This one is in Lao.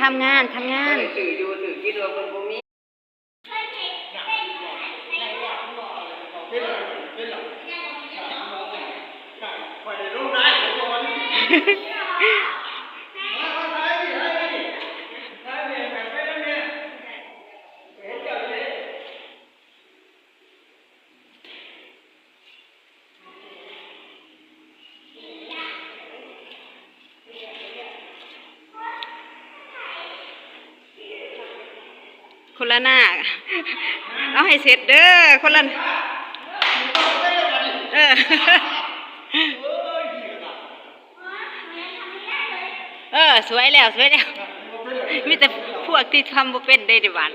ທຳງານ ທຳງານ ຊື້ຢູ່ ຊື້ກິນ ວ່າເພິ່ນບໍ່ມີ. ຄົນລະໜ້າ ເອົາໃຫ້ເສັດເດີ ຄົນລະ ເອີ ເອີ ສວຍແລ້ວ ສວຍແລ້ວ ມີແຕ່ພວກທີ່ທຳບໍ່ເປັນເດ້ ເດບານ.